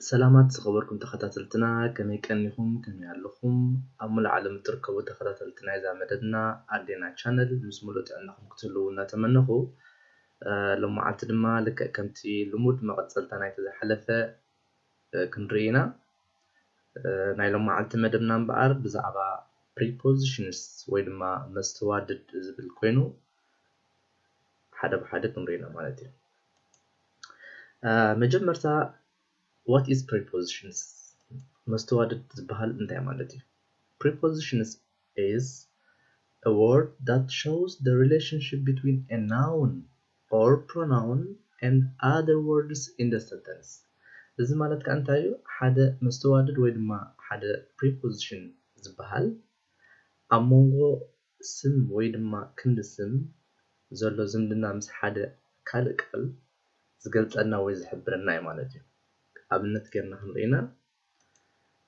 ሰላማት ዝኸበርኩም ተኸታተልትና፣ ከመይ ቀኒኹም? ከመይ ኣለኹም? ኣብ ሙሉእ ዓለም እትርከቡ ተኸታተልቲ ናይዛ መደብና ኣዴና ቻነል ምስ ሙሉእ ጥዕናኹም ክትህልዉ እናተመነኹ፣ እ፣ ሎማዓልቲ ድማ ልክዕ ከምቲ ልሙድ መቐጸልታ ናይቲ ዝሓለፈ፣ እ፣ ክንርኢ ኢና። እ፣ ናይ ሎማዓልቲ መደብና እምበኣር ብዛዕባ ፕሪፖዚሽንስ ወይ ድማ መስተዋድድ ዝብል ኮይኑ፣ ሓደ ብሓደ ክንርኢ ኢና ማለት እዩ። እ፣ መጀመርታ what is prepositions? መስተዋድድ ዝበሃል እንታይ ማለት እዩ? Prepositions is a word that shows the relationship between a noun or pronoun and other words in the sentence. እዚ ማለት ከኣ እንታይ እዩ? ሓደ መስተዋድድ ወይ ድማ ሓደ ፕሪፖዚሽን ዝበሃል ኣብ መንጎ ስም ወይ ድማ ክንዲ ስም ዘሎ ዝምድና ምስ ሓደ ካልእ ቃል ዝገልጸልና ወይ ዝሕብረና እዩ ማለት እዩ። ኣብነት ጌርና ክንርኢ ኢና።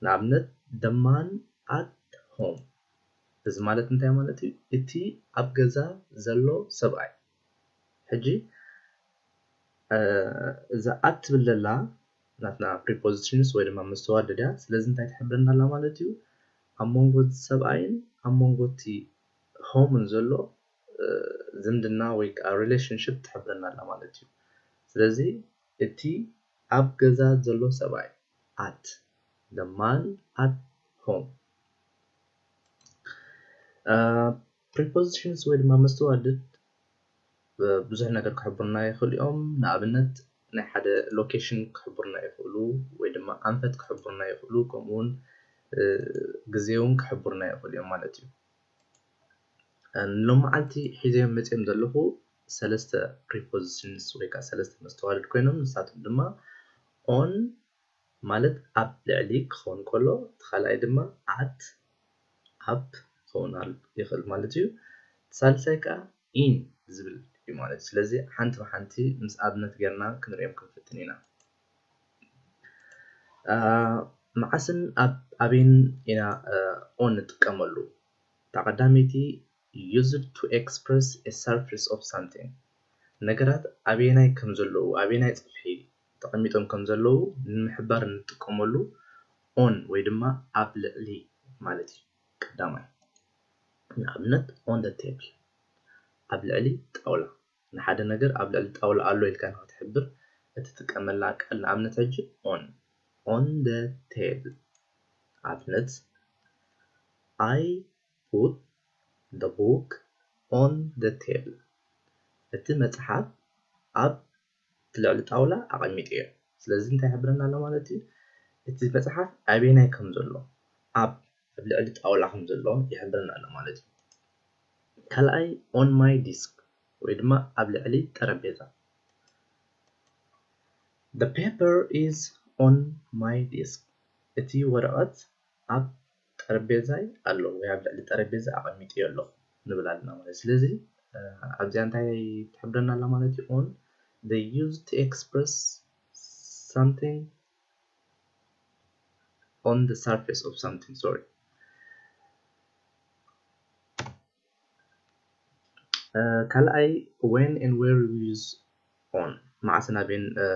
ንኣብነት the man at home፣ እዚ ማለት እንታይ ማለት እዩ? እቲ ኣብ ገዛ ዘሎ ሰብኣይ። ሕጂ፣ እ፣ እዛ at ትብል ዘላ ናትና ፕሪፖዚሽንስ ወይ ድማ መስተዋድድ እያ። ስለዚ እንታይ ትሕብረና ኣላ ማለት እዩ? ኣብ መንጎ ሰብኣይን ኣብ መንጎ እቲ ሆምን ዘሎ፣ እ፣ ዝምድና ወይ ከዓ ሪሌሽንሽፕ ትሕብረና ኣላ ማለት እዩ። ስለዚ እቲ ኣብ ገዛ ዘሎ ሰብኣይ፣ at፣ the man at home። እ፣ ፕሪፖዚሽንስ ወይ ድማ መስተዋድድ፣ እ፣ ብዙሕ ነገር ክሕብሩና ይኽእሉ እዮም። ንኣብነት ናይ ሓደ ሎኬሽን ክሕብሩና ይኽእሉ ወይ ድማ ኣንፈት ክሕብሩና ይኽእሉ፣ ከምኡ እውን፣ እ፣ ግዜ እውን ክሕብሩና ይኽእሉ እዮም ማለት እዩ። እ፣ ንሎማዓልቲ ሒዘዮም መፅዮም ዘለኹ ሰለስተ ፕሪፖዚሽንስ ወይ ከዓ ሰለስተ መስተዋድድ ኮይኖም፣ ንሳቶም ድማ on ማለት ኣብ ልዕሊ ክኸውን ከሎ፣ እቲ ካልኣይ ድማ at ኣብ ክኸውን ኣል-፣ ይኽእል ማለት እዩ። እቲ ሳልሳይ ከዓ in ዝብል እዩ ማለት እዩ። ስለዚ ሓንቲ ብሓንቲ ምስ ኣብነት ጌርና ክንሪኦም ክንፍትን ኢና። እ፣ መዓስን ኣብ ኣበይን ኢና፣ እ፣ on ንጥቀመሉ? እታ ቀዳመይቲ used to express a surface of something፣ ነገራት ኣበየናይ ከም ዘለዉ፣ ኣበየናይ ጽፍሒ ተቐሚጦም ከም ዘለዉ ንምሕባር እንጥቀመሉ on ወይ ድማ ኣብ ልዕሊ ማለት እዩ። ቀዳማይ ንኣብነት on the table፣ ኣብ ልዕሊ ጣውላ። ንሓደ ነገር ኣብ ልዕሊ ጣውላ ኣሎ ኢልካ ንክትሕብር እትጥቀመላ ቃል ንኣብነት ሕጂ on፣ on the table። ኣብነት I put the book on the table። እቲ መጽሓፍ ኣብ እቲ ልዕሊ ጣውላ ኣቐሚጠዮ። ስለዚ እንታይ ይሕብረና ኣሎ ማለት እዩ? እቲ መጽሓፍ ኣበየናይ ከም ዘሎ፣ ኣብ፣ ኣብ ልዕሊ ጣውላ ከም ዘሎ ይሕብረና ኣሎ ማለት እዩ። ካልኣይ on my desk ወይ ድማ ኣብ ልዕሊ ጠረጴዛ። The paper is on my desk። እቲ ወረቐት ኣብ ጠረጴዛይ ኣሎ ወይ ኣብ ልዕሊ ጠረጴዛ ኣቐሚጠዮ ኣለኹ ንብል ኣለና ማለት እዩ። ስለዚ፣ እ፣ ኣብዚኣ እንታይ ትሕብረና ኣላ ማለት እዩ? On፣ they used to express something on the surface of something, sorry። እ፣ ካልኣይ when and where we use on፣ መዓስን ኣበይን፣ እ፣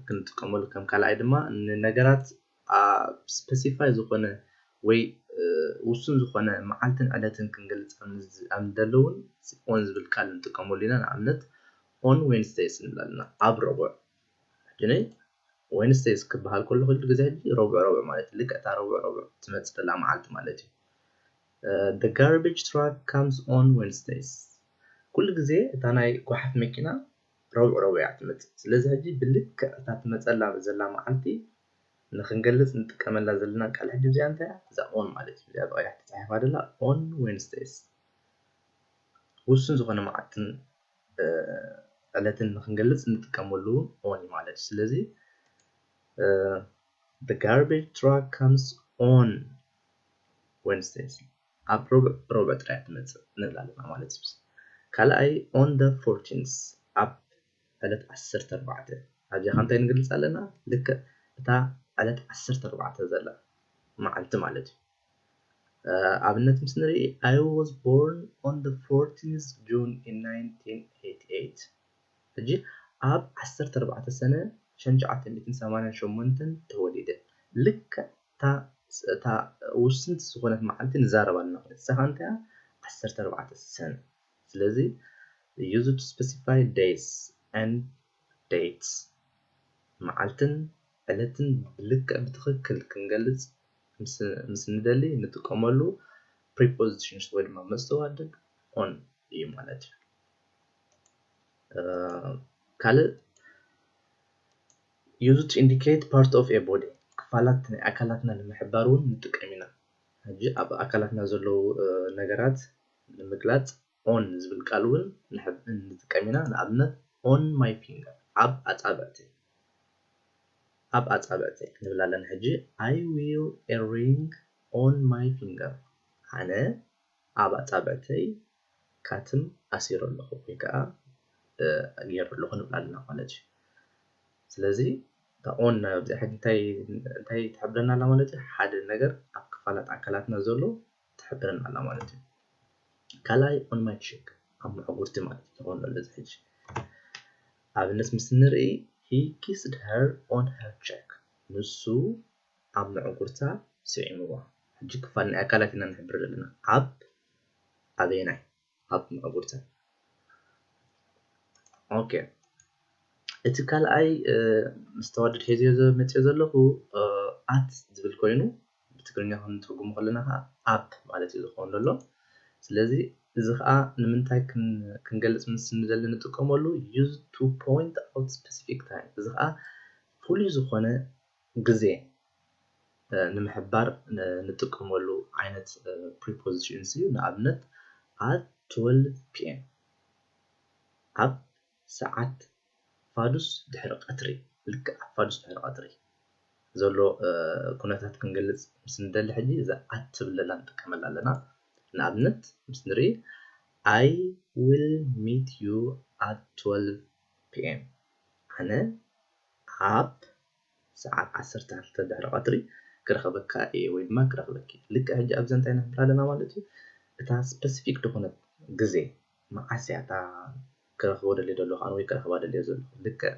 ክንጥቀመሉ፣ ከም ካልኣይ ድማ ንነገራት ኣብ ስፐሲፋይ ዝኾነ ወይ፣ እ፣ ውሱን ዝኾነ መዓልትን ዕለትን ክንገልጽ ኣብ ንዝ-፣ ኣብ ንደሊ እውን on ዝብል ቃል ንጥቀመሉ ኢና። ንኣብነት on Wednesdays ንብል ኣለና፣ ኣብ ረቡዕ። ሕጂ ናይ Wednesdays ክበሃል ከሎ ኩሉ ግዜ ሕጂ ረቡዕ ረቡዕ ማለት እዩ። ልክዕ እታ ረቡዕ ረቡዕ ትመጽእ ዘላ መዓልቲ ማለት እዩ። እ፣ the garbage truck comes on Wednesdays። ኩሉ ግዜ እታ ናይ ጓሓፍ መኪና ረቡዕ ረቡዕ እያ ትመጽእ። ስለዚ ሕጂ ብልክዕ እታ ትመጸላ ዘላ መዓልቲ ንክንገልጽ ንጥቀመላ ዘለና ቃል ሕጂ እዚኣ እንታይ እያ? እዛ on ማለት እዩ። እዚኣ ብቐይሕ ተጻሒፋ ዘላ on Wednesdays። ውሱን ዝኾነ መዓልትን፣ እ፣ ዕለትን ንክንገልጽ እንጥቀመሉ on እዩ ማለት እዩ። ስለዚ፣ እ፣ the garbage truck comes on Wednesdays፣ ኣብ ረቡዕ፣ ረቡዕ ጥራይ ትመጽእ ንብል ኣለና ማለት እዩ። ካልኣይ on the fourteenth፣ ኣብ ዕለት ዓሰርተ ኣርባዕተ። ኣብዚኣ ከ እንታይ ንገልጽ ኣለና? ልክዕ እታ ዕለት ዓሰርተ ኣርባዕተ ዘላ መዓልቲ ማለት እዩ። እ፣ ኣብነት ምስ ንርኢ፣ I was born on the fourteenth June in nineteen eighty-eight። ሕጂ ኣብ ዓሰርተ ኣርባዕተ ሰነ ሸንሸዓተ ሚእትን ሰማንያን ሸሞንተን ተወሊደ። ልክዕ እታ ውስንቲ ዝኾነት መዓልቲ ንዛረብ ኣለና ማለት እሳኻ እንታይ ዓሰርተ ኣርባዕተ ሰነ። ስለዚ use to specify days and dates፣ መዓልትን ዕለትን ብልክዕ ብትኽክል ክንገልጽ ምስ ንደሊ እንጥቀመሉ prepositions ወይ ድማ መስተዋድድ on እዩ ማለት እዩ። ካልእ use to indicate part of a body፣ ክፋላት ናይ ኣካላትና ንምሕባር እውን ንጥቀም ኢና። ሕጂ ኣብ ኣካላትና ዘለዉ ነገራት ንምግላጽ on ዝብል ቃል እውን ንጥቀም ኢና። ንኣብነት on my finger፣ ኣብ ኣጻብዕተይ፣ ኣብ ኣጻብዕተይ ንብል ኣለና። ሕጂ I wear a ring on my finger፣ ኣነ ኣብ ኣጻብዕተይ ካትም ኣሲረ ኣለኹ ወይ ከዓ ገይረ ኣለኹ ንብል ኣለና ማለት እዩ። ስለዚ እታ on ኣብዚ ሕጂ እንታይ እንታይ ትሕብረና ኣላ ማለት እዩ? ሓደ ነገር ኣብ ክፋላት ኣካላትና ዘሎ ትሕብረና ኣላ ማለት እዩ። ካልኣይ on my cheek፣ ኣብ መዕጉርቲ ማለት እዩ። ዝኾነ እዚ ሕጂ ኣብነት ምስ ንርኢ he kissed her on her cheek፣ ንሱ ኣብ መዕጉርታ ስዒምዋ። ሕጂ ክፋል ናይ ኣካላት ኢና ንሕብር ዘለና። ኣብ ኣበየናይ? ኣብ መዕጉርታ። ኦኬ፣ እቲ ካልኣይ ምስ ተዋደድ ሒዝዮ መፅዮ ዘለኹ at ዝብል ኮይኑ ብትግርኛ ክንትርጉሙ ከለና ከዓ ኣብ ማለት እዩ ዝኸውን ዘሎ። ስለዚ እዚ ከዓ ንምንታይ ክንገልፅ ምስ ንደሊ ንጥቀመሉ use to point out specific time፣ እዚ ከዓ ፍሉይ ዝኾነ ግዜ ንምሕባር ንጥቀመሉ ዓይነት prepositions እዩ። ንኣብነት at twelve p.m፣ ኣብ ሰዓት ፋዱስ ድሕሪ ቀትሪ፣ ልክዕ ኣብ ፋዱስ ድሕሪ ቀትሪ ዘሎ ኩነታት ክንገልፅ ምስ ንደሊ ሕጂ እዛ at ትብል ዘላ ንጥቀመላ ኣለና። ንኣብነት ምስ ንርኢ I will meet you at twelve p.m፣ ኣነ ኣብ ሰዓት ዓሰርተ ክልተ ድሕሪ ቀትሪ ክረኽበካ እየ ወይ ድማ ክረኽበኪ። ልክዕ ሕጂ ኣብዚ እንታይ ንሕብር ኣለና ማለት እዩ? እታ specific ዝኾነት ግዜ መዓስ እያ እታ ክረኽቦ ደልየ ዘለኹ ኣነ ወይ ክረኽባ ደልየ ዘለኹ? ልክዕ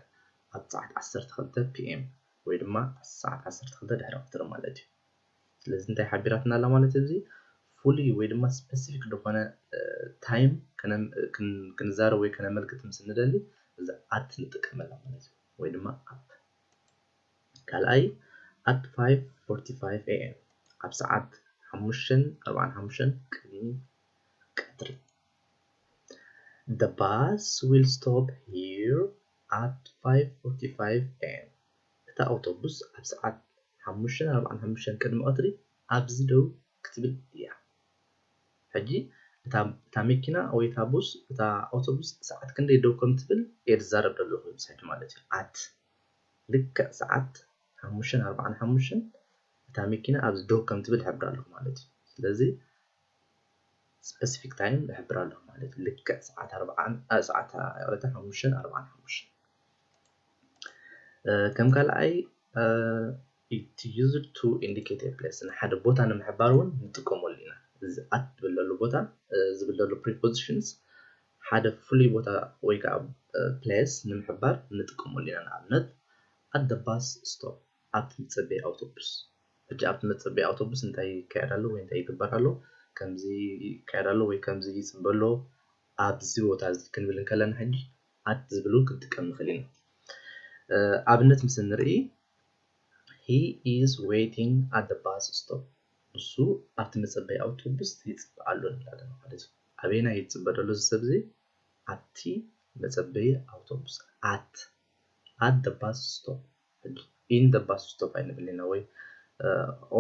ኣብ ሰዓት ዓሰርተ ክልተ p.m ወይ ድማ ሰዓት ዓሰርተ ክልተ ድሕሪ ቀትሪ ማለት እዩ። ስለዚ እንታይ ሓቢራትና ኣላ ማለት እዩ? እዚ ፍሉይ ወይ ድማ specific ዝኾነ time ክንዛረብ ወይ ከነመልክት ምስ ንደሊ እዚ at ንጥቀመላ ማለት እዩ። ወይ ድማ ኣብ ካልኣይ at five forty-five a.m፣ ኣብ ሰዓት ሓሙሽተን ኣርባዓን ሓሙሽተን ቅድሚ ቀትሪ። The bus will stop here at five forty-five a.m. እታ ኣውቶቡስ ኣብ ሰዓት ሓሙሽተን ኣርባዓን ሓሙሽተን ቅድሚ ቀትሪ ኣብዚ ደው ክትብል እያ። ሕጂ እታ መኪና ወይ እታ ቡስ፣ እታ ኣውቶቡስ ሰዓት ክንደይ ደው ከም ትብል እየ ዝዛረብ ዘለኹ ምስ ሕጂ ማለት እዩ። at ልክዕ ሰዓት ሓሙሽተን ኣርባዓን ሓሙሽተን እታ መኪና ኣብዚ ደው ከም ትብል እሕብር ኣለኹ ማለት እዩ። ስለዚ specific time እሕብር ኣለኹ ማለት እዩ። ልክዕ ሰዓት ኣርባዓን ሰዓት ይቕረታ ሓሙሽተን ኣርባዓን ሓሙሽተን። ከም ካልኣይ to use to indicate a place፣ ንሓደ ቦታ ንምሕባር እውን ንጥቀመሉ ኢና። እዚ at ዝብል ዘሎ ቦታ ዝብል ዘሎ prepositions ሓደ ፍሉይ ቦታ ወይ ከዓ place ንምሕባር ንጥቀመሉ ኢና። ንኣብነት at the bus stop፣ ኣብቲ መፀበይ ኣውቶቡስ። ሕጂ ኣብቲ መፀበይ ኣውቶቡስ እንታይ ይካየድ ኣሎ ወይ እንታይ ይግበር ኣሎ? ከምዚ ይካየድ ኣሎ ወይ ከምዚ ይፅበ ኣሎ ኣብዚ ቦታ እዚ ክንብል እንከለና ሕጂ at ዝብል እውን ክንጥቀም ንኽእል ኢና። ኣብነት ምስ ንርኢ he is waiting at the bus stop፣ ንሱ ኣብቲ መፀበይ ኣውቶቡስ ይፅበ ኣሎ ንብል ኣለና ማለት እዩ። ኣበየናይ ይፅበ ዘሎ እዚ ሰብ እዚ? ኣብቲ መፀበይ ኣውቶቡስ። at at the bus stop፣ in the bus stop ኣይንብል ኢና ወይ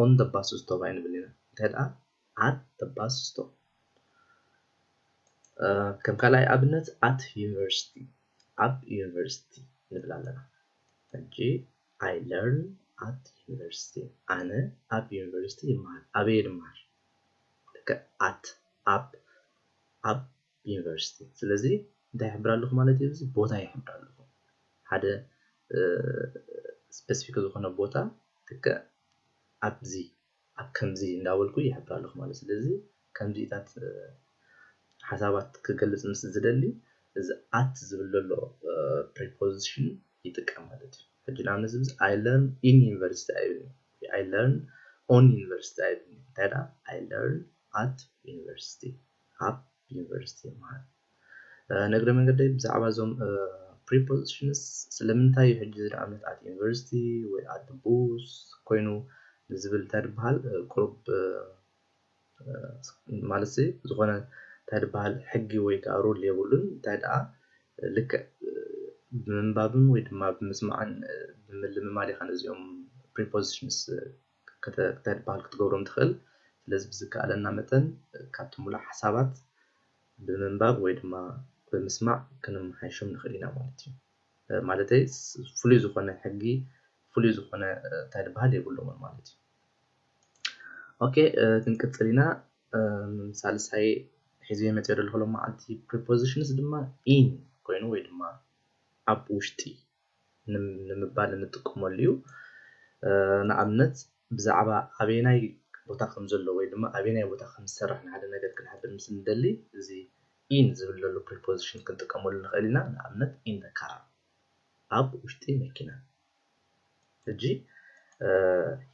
on the bus stop ኣይንብል ኢና። እንታይ ደኣ at the bus stop። ከም ካልኣይ ኣብነት at university፣ ኣብ ዩኒቨርሲቲ ንብል ኣለና። ሕጂ I learn at university፣ ኣነ ኣብ ዩኒቨርሲቲ ይመሃር። ኣበይ ድመሃር? ልክዕ at ኣብ ኣብ ዩኒቨርሲቲ። ስለዚ እንታይ ይሕብር ኣለኹ ማለት እዩ? እዚ ቦታ ይሕብር ኣለኹ። ሓደ specific ዝኾነ ቦታ ልክዕ ኣብዚ ኣብ ከምዚ እንዳበልኩ ይሕብር ኣለኹ ማለት። ስለዚ ከምዚታት ሓሳባት ክገልፅ ምስ ዝደሊ እዚ at ዝብል ዘሎ preposition ይጥቀም ማለት እዩ። ሕጂ ንኣብነት ዝብዝ I learn in university ኣይብልን። I learn on university ኣይብልን። እንታይ ደኣ I learn at university፣ ኣብ ዩኒቨርሲቲ ይመሃር። ነግረ መንገደይ ብዛዕባ እዞም prepositions ስለምንታይ እዩ ሕጂ ንኣብነት at university ወይ at the bus ኮይኑ ንዝብል እንታይ ዝበሃል ቁሩብ ማለት ሲ ዝኾነ እንታይ ዝበሃል ሕጊ ወይ ከዓ ሩል የብሉን። እንታይ ደኣ ልክዕ ብምንባብን ወይ ድማ ብምስማዕን ብምልምማድ ኢኻ ነዚኦም prepositions እንታይ ዝበሃል ክትገብሮም ትኽእል። ስለዚ ብዝከኣለና መጠን ካብቲ ሙሉእ ሓሳባት ብምንባብ ወይ ድማ ብምስማዕ ክንመሓይሾም ንኽእል ኢና ማለት እዩ። ማለተይ ፍሉይ ዝኾነ ሕጊ ፍሉይ ዝኾነ እንታይ ዝበሃል የብሎምን ማለት እዩ። ኦኬ ክንቅፅል ኢና። ሳልሳይ ሒዘዮ መፅዮ ዘለኹ ሎመዓልቲ prepositions ድማ in ኮይኑ ወይ ድማ ኣብ ውሽጢ ንምባል እንጥቀመሉ እዩ። ንኣብነት ብዛዕባ ኣበየናይ ቦታ ከም ዘሎ ወይ ድማ ኣበየናይ ቦታ ከም ዝሰርሕ ንሓደ ነገር ክንሕብር ምስ እንደሊ እዚ in ዝብል ዘሎ preposition ክንጥቀመሉ ንኽእል ኢና። ንኣብነት in the car ኣብ ውሽጢ መኪና። ሕጂ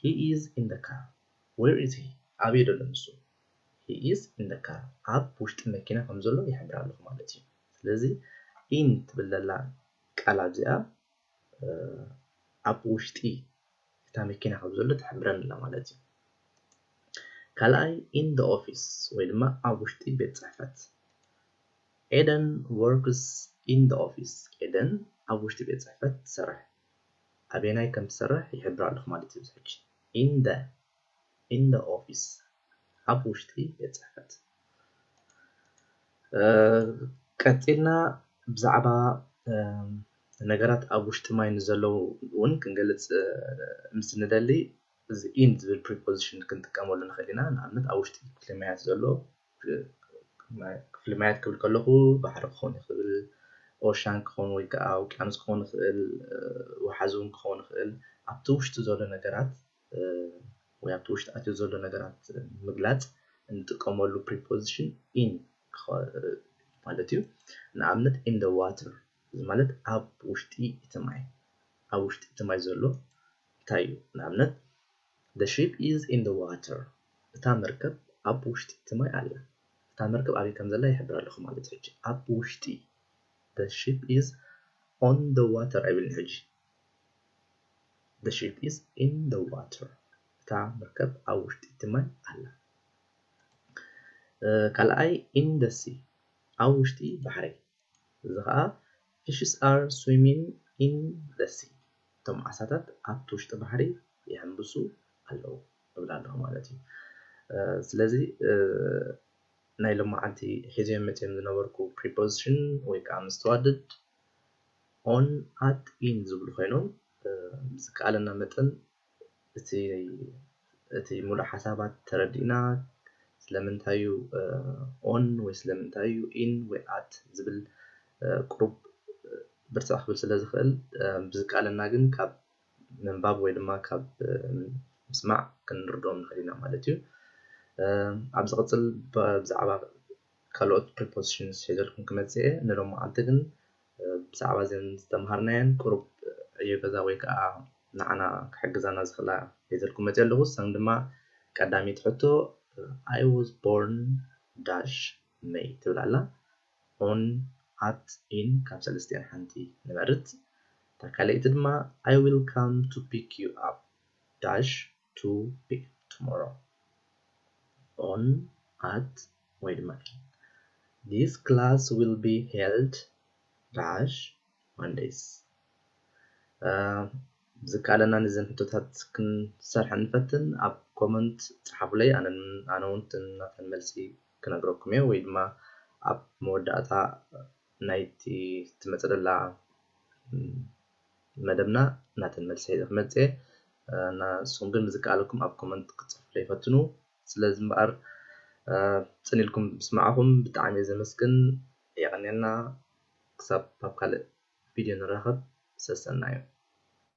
he is in the car። Where is he? ኣበይ ዘሎ ንሱ? He is in the car ኣብ ውሽጢ መኪና ከም ዘሎ ይሕብር ኣለኹ ማለት እዩ። ስለዚ in ትብል ዘላ ቃል ኣብዚኣ ኣብ ውሽጢ እታ መኪና ከም ዘሎ ትሕብረና ኣላ ማለት እዩ። ካልኣይ in the office ወይ ድማ ኣብ ውሽጢ ቤት ፅሕፈት። ኤደን works in the office። ኤደን ኣብ ውሽጢ ቤት ፅሕፈት ትሰርሕ። ኣበየናይ ከም ትሰርሕ ይሕብር ኣለኹ ማለት እዩ። ሕጂ in the in the office ኣብ ውሽጢ ቤት ፅሕፈት። ቀፂልና ብዛዕባ ነገራት ኣብ ውሽጢ ማይ ንዘለዉ እውን ክንገልፅ ምስ ንደሊ እዚ in ዝብል preposition ክንጥቀመሉ ንኽእል ኢና። ንኣብነት ኣብ ውሽጢ ክፍሊ ማያት ዘሎ ክፍሊ ማያት ክብል ከለኹ ባሕሪ ክኸውን ይኽእል፣ ኦሻን ክኸውን ወይ ከዓ ውቅያኖስ ክኸውን ይኽእል፣ ወሓዚ እውን ክኸውን ይኽእል። ኣብቲ ውሽጢ ዘሎ ነገራት ወይ ኣብቲ ውሽጢ ኣትዩ ዘሎ ነገራት ምግላፅ እንጥቀመሉ preposition in ማለት እዩ። ንኣብነት in the water እዚ ማለት ኣብ ውሽጢ እቲ ማይ፣ ኣብ ውሽጢ እቲ ማይ ዘሎ እንታይ እዩ? ንኣብነት the ship is in the water እታ መርከብ ኣብ ውሽጢ እቲ ማይ ኣላ። እታ መርከብ ኣበይ ከም ዘላ ይሕብር ኣለኹ ማለት ሕጂ ኣብ ውሽጢ the ship is on the water ኣይብልን ሕጂ the ship is in the water እታ መርከብ ኣብ ውሽጢ እቲ ማይ ኣላ። ካልኣይ in the sea ኣብ ውሽጢ ባሕሪ እዚ ከዓ fishes are swimming in the sea እቶም ዓሳታት ኣብቲ ውሽጢ ባሕሪ ይሕምብሱ ኣለዉ እብል ኣለኹ ማለት እዩ። ስለዚ ናይ ሎማዓንቲ ሒዘዮም መፅዮም ዝነበርኩ preposition ወይ ከዓ መስተዋድድ on፣ at፣ in ዝብሉ ኮይኖም ብዝከኣለና መጠን እቲ እቲ ሙሉእ ሓሳባት ተረዲእና ስለምንታይ እዩ on ወይ ስለምንታይ እዩ in ወይ at ዝብል ቁሩብ ብርትዕ ክብል ስለ ዝኽእል ብዝከኣለና ግን ካብ ምንባብ ወይ ድማ ካብ ምስማዕ ክንርድኦም ንኽእል ኢና ማለት እዩ። ኣብ ዝቕፅል ብዛዕባ ካልኦት prepositions ሒዘልኩም ክመፅእ እየ። ንሎማዓንቲ ግን ብዛዕባ እዘን ዝተምሃርናየን ቁሩብ ዕዮ ገዛ ወይ ከዓ ንዓና ክሕግዛና ዝኽእላ ሒዘልኩም መፅእ ኣለኹ። እሰን ድማ ቀዳመይቲ ሕቶ I was born dash May ትብል ኣላ። On፣ at፣ in ካብ ሰለስቲአን ሓንቲ ንመርፅ። እታ ካልኣይቲ ድማ I will come to pick you up dash two p.m. tomorrow on, at ወይ ድማ in this class will be held dash Mondays። ዝከኣለና ነዘን ሕቶታት ክንሰርሐ ንፈትን ኣብ comment ፀሓፉለይ። ኣነ እውን ናተን መልሲ ክነግረኩም እየ ወይ ድማ ኣብ መወዳእታ ናይቲ ትመፅእ ዘላ መደብና ናተን መልሲ ሒዘ ክመፅእ እየ። ንስኹም ግን ብዝከኣለኩም ኣብ comment ክትፅሕፉለይ ፈትኑ። ስለዚ እምበኣር ፅን ኢልኩም ምስማዕኹም ብጣዕሚ እየ ዘመስግን። የቐንየልና። ክሳብ ኣብ ካልእ ቪድዮ ንራኸብ። ሰሰናዩ።